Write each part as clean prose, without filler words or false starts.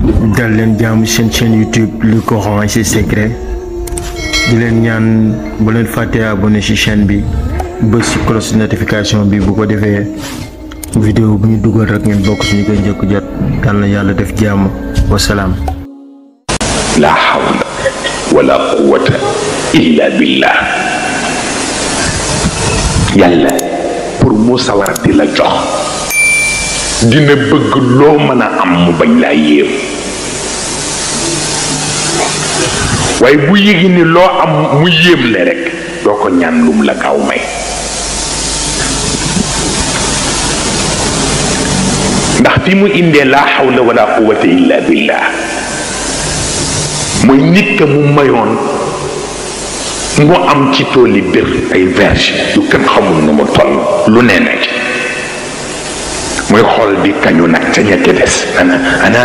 dal leen jaamu seen chaîne YouTube Le Coran et ses secrets di leen ñaan bu leen fàtte abonné ci chaîne bi bës ci cloche notification bi bu ko defee vidéo bu ñu dugal rek ngeen bokk suñu koy njëkk jot yal na yàlla def jàmm wasalaam. la hawla wala quwwata illa billah. yàlla pour mu sawar di la jox dina bëgg loo mën a am mu bañ laa yéem waaye bu yéegi ni loo am mu yéem le rek doo ko ñaan lum la gaaw may. ndax fi mu indee laa hawla wala quwwata illa billah mooy nit ka mu mayoon mu am ci tooli bir ay verge yu kenn xamul nu mu toll lu nee na ci mooy xool di kañu nag ca ñetti des ana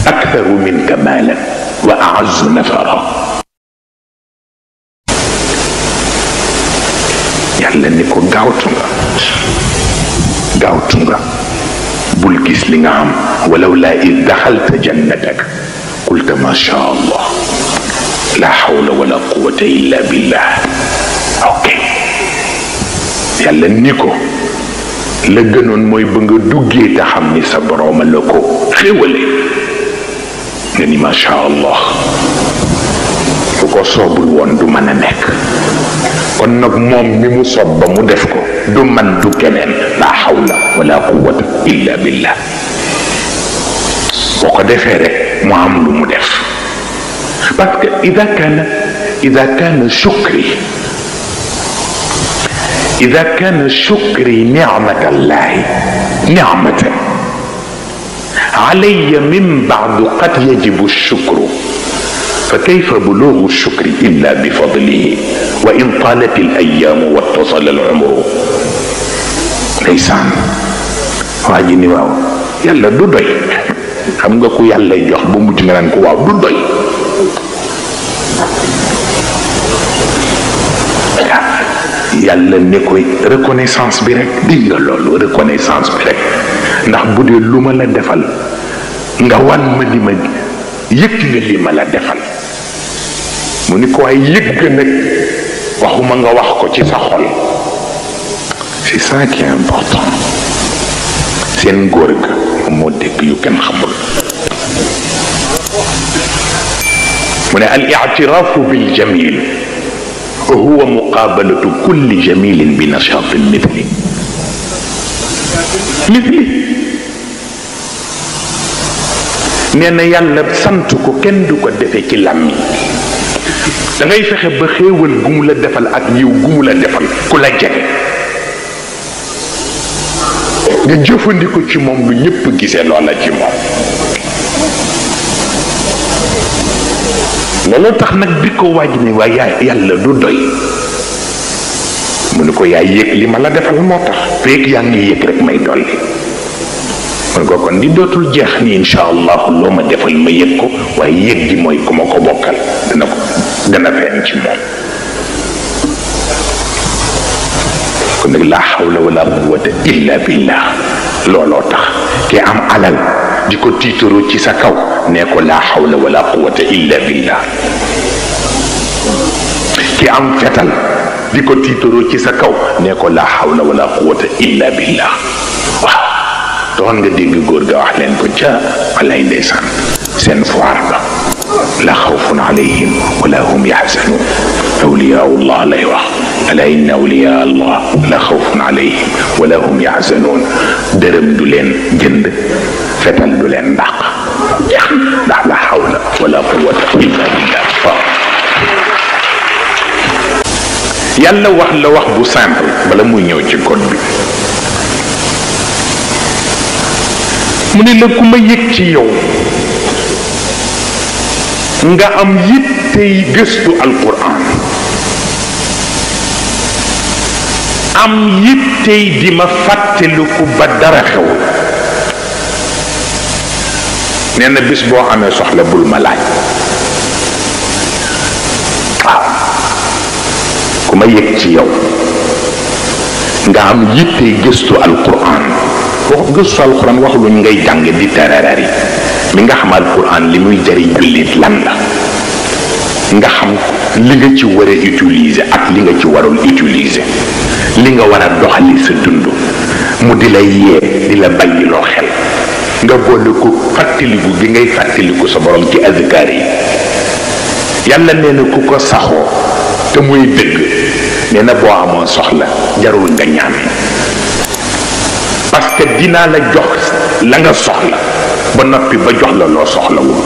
aktharu minka maalan wa a'azzu nafara. yàlla ni ko gaawtu nga bul gis li nga am walaw laa id daxalta jannatak qulta ma sha allah la hawla wala quwwata illa billah. ok yàlla ni ko la gënoon mooy ba nga duggee te xam ni sa borooma la ko xéewale nga ni ma sha allah bu ko soobul woon du mën a nekk. kon nag moom mi mu soob ba mu def ko du man du keneen la hawla wala quwwata illa billah. boo ko defee rek mu am lu mu def parce que ida kana shukri ni'matallahi ni'matan alayya min ba'du qad yajibu ash-shukru فكيف بلوغ الشكر إلا بفضله وإن طالت الأيام واتصل العمر. ndeysaan waa ji ni waaw yàlla du doy xam nga ku yàlla jox ba mujj nga naan ko waaw du doy. yàlla ne koy reconnaissance bi rek dégg nga loolu reconnaissance bi rek ndax bu dee lu ma la defal nga wan ma di ma yëg nga li ma la defal mu ni ko ay yëg nag waxuma nga wax ko ci sa xol. c'est ça qui est important. seen góor ga moo dégg yu kenn xamul mu ne al i'tiraafu bil jamil huwa muqaabalatu kulli jamilin bi nashatin mithli nee na yàlla sant ko kenn du ko defee ci làmmiñ da ngay fexe ba xéewal gu mu la defal ak yiw gu mu la defal ku la jege nga jëfandikoo ci moom lu ñëpp gisee loola ci moom. loolu tax nag bi ko waaj ne waaye yàlla du doy mu ne ko yaay yëg li ma la defal moo tax feek yaa ngi yëg rek may dolli. kon ko kon di dootul jeex ni insha allah loo ma defal ma yëg ko waaye yëg gi mooy ku ma ko bokkal dana feeñ ci moom. kon nag la hawla wala quwwata illa billah looloo tax ki am alal di ko tiitaroo ci sa kaw nee ko la hawla wala quwwata illa billah. ki am fetal di ko tiitaroo ci sa kaw nee ko la hawla wala quwwata illa billah. waaw doon nga dégg góor ga wax leen ko ca walay ndeysaan seen foire ba la xawfun alayhim wala hum yaxzanun awliyaullah lay wax ala inna awliya allah la xawfun alayhim wala hum yaxzanun. dërëm du leen jënd fetal du leen ndàq ndax la xawla wala quwwata illa billah. yàlla wax la wax bu simple bala muy ñëw ci code bi mu ne la ku ma yëg ci yow nga am yittey gëstu alquran am yittey di ma fàttaliku ba dara xew nee na bis boo amee soxla bul ma laaj. waaw ku ma yëg ci yow nga am yittey gëstu alquran wax gëstu alquran wax luñ ngay jàng di tererari mi nga xam alquran li muy jariñ jullit lan la nga xam li nga ci war a utiliser ak li nga ci warul utiliser li nga war a doxali sa dund mu di la yee di la bàyyiloo xel nga boole ko fàttaliku gi ngay fàttaliku sa borom ci azkar yi yàlla nee na ku ko saxoo te muy dëgg nee na boo amoon soxla jarul nga ñaan parce que dinaa la jox la nga soxla ba noppi ba jox la loo soxlawul